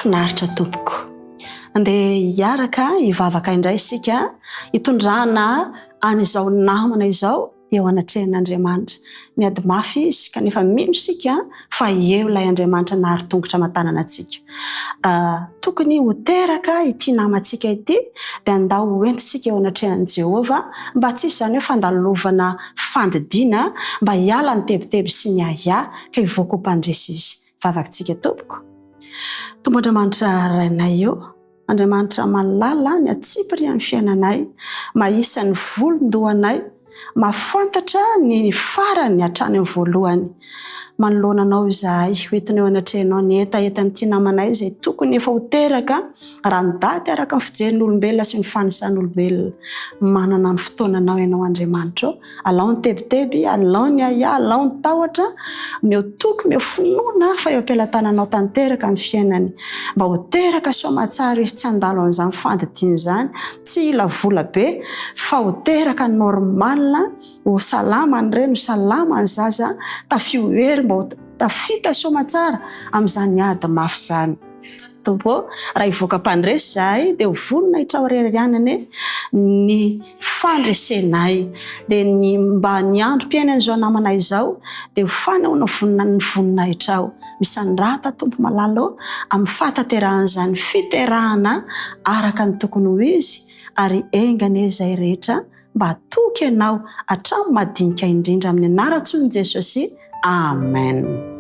Finaritra tompoko. Andeha hiaraka hivavaka indray isika hitondrana an'izao namana izao eo anatrehan'Andriamanitra. Miady mafy izy kanefa mino isika fa eo ilay Andriamanitra nahary tongotra aman-tanana antsika. Tokony ho teraka ity namantsika ity dia andao ho entintsika eo anatrehan'i Jehovah mba tsy hisy izany hoe fandalovana fandidiana mba hiala ny tebiteby sy ny ahiahy ka hivoaka ho mpandresy izy. Vavakintsika tompoko. Tompo Andriamanitra Rainay ô, Andriamanitra malala ny antsipirian'ny fiainanay, mahisa ny volon-dohanay, mahafantatra ny farany hatrany amin'ny voalohany. Manoloana Anao izahay, ho entina eo anatrehanao ny hetahetan'ity namanay izay tokony efa ho teraka raha ny daty araka ny fijerin'olombelona sy ny fanisan'olombelona. Manana ny fotoananao Ianao Andriamanitra ô. Alao ny tebiteby, alao ny ahiahy, alao ny tahotra, omeo toky, omeo finoana fa eo am-pelatananao tanteraka ny fiainany. Mba ho teraka soamatsara izy tsy handalo an'izany fandidiana izany, tsy hila vola be fa ho teraka normal, ho salama ny reny, ho salama ny zaza, tafio hery mba ho tafita soamatsara amin'izany ady mafy izany. Tompo ô, raha hivoaka mpandresy izahay dia ho vonona hitraorery ihany anie ny fandresenay. Dia ny mba ny androm-piainan'izao namanay izao dia ho fanehoana vonona ny voninahitrao. Misandrata Tompo malala ô amin'ny fahatanterahan'izany fiterahana araka ny tokony ho izy ary enga anie izay rehetra mba hatoky Ianao hatramin'ny madinika indrindra amin'ny anaran-tson'i Jesosy. Amen.